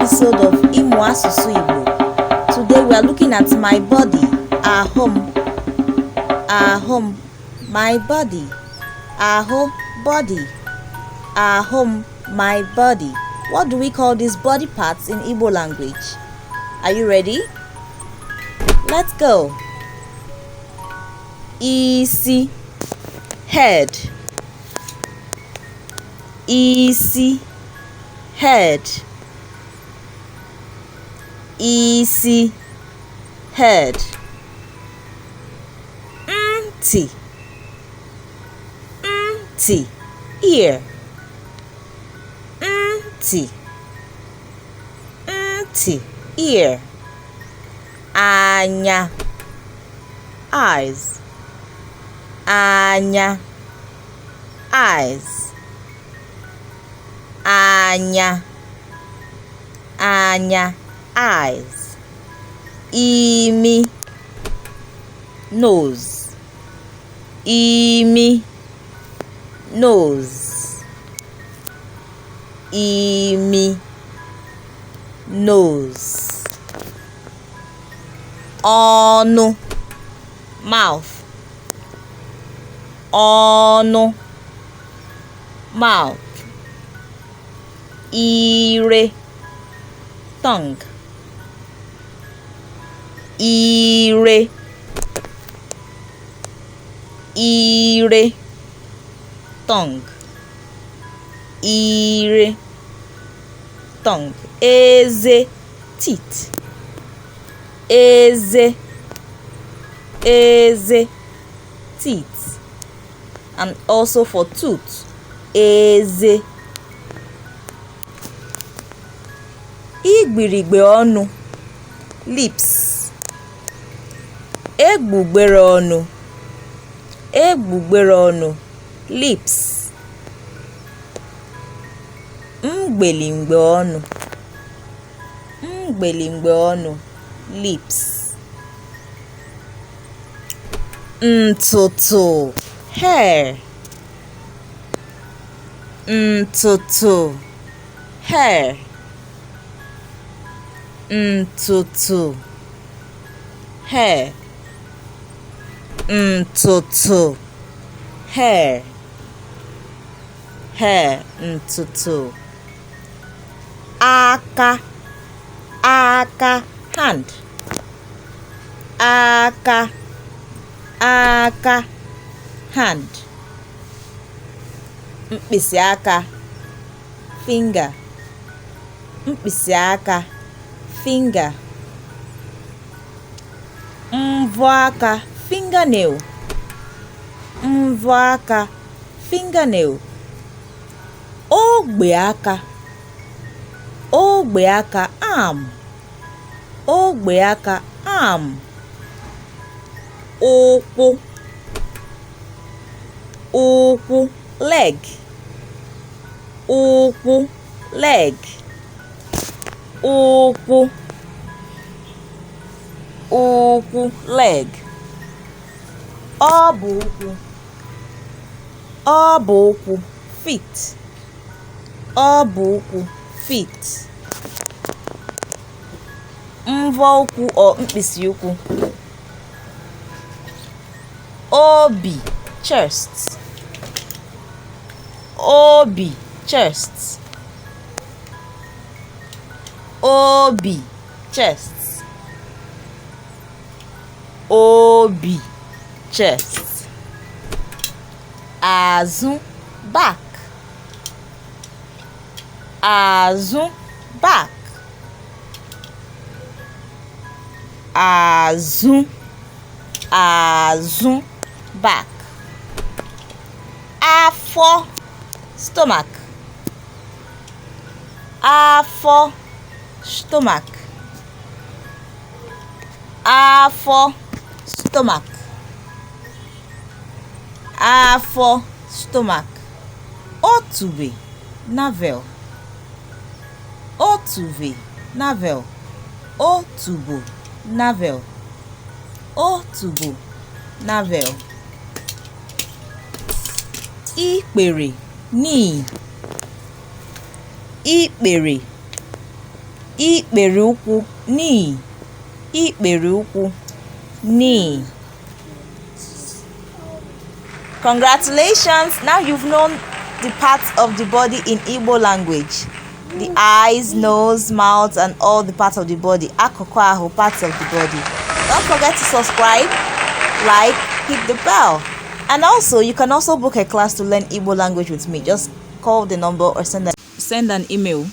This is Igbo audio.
episode of Ịmụ Asụsụ Igbo. Today we are looking at my body, ahụ m. Ahụ m, my body. Ahụ, body. Ahụ m, my body. What do we call these body parts in Igbo language? Are you ready? Let's go. Isi, head. Isi, head. Isi, head. Ntị, ntị, ear. Ntị, ntị, ear. Anya, eyes. Anya, eyes. Anya, anya, eyes. Imi, nose. Imi, nose. Imi, nose. Ọnụ, mouth. Ọnụ, mouth. Ire, tongue. Ire, ire, tongue. Ire, tongue. Eze, teeth. Eze, eze, teeth. And also for tooth, eze. Igbirigbe ọnụ, lips. Egbugbere ọnụ, egbugbere ọnụ, lips. Mgbelimgbe ọnụ, mgbelimgbe ọnụ, lips. Ntụtụ, hair. Ntụtụ, hair. Ntụtụ, hair. Ntụtụ, hair. Hair, ntụtụ. Aka, aka, hand. Aka, aka, hand. Mkpịsị aka, finger. Mkpịsị aka, finger. Mvọ aka, fingernail. Mvọ aka, fingernail. Ogbe aka, ogbe aka, arm. Ogbe aka, arm. Ụkwụ, ụkwụ, leg. Ụkwụ, leg. Ụkwụ, ụkwụ, leg. Ọbụ ụkwụ, ọbụ ụkwụ, feet. Ọbụ ụkwụ, feet. Mvọ ụkwụ or mkpịsị ụkwụ. Obi, chest. Obi, chest. Obi, chest. Obi, chest. Azụ, back. Azụ, back. Azụ, azụ, back. Afọ, stomach. Afọ, stomach. Afọ, stomach. Afọ, stomach. Otube, navel. Otuve, navel. Otubo, navel. Otubo, navel. Ikpere, knee. Ikpere, Ikpere ụkwụ, knee. Ikpere ụkwụ, knee. Congratulations! Now you've known the parts of the body in Igbo language. The eyes, nose, mouth, and all the parts of the body. Akụkụ ahụ, parts of the body. Don't forget to subscribe, like, hit the bell. And also, you can also book a class to learn Igbo language with me. Just call the number or send an email.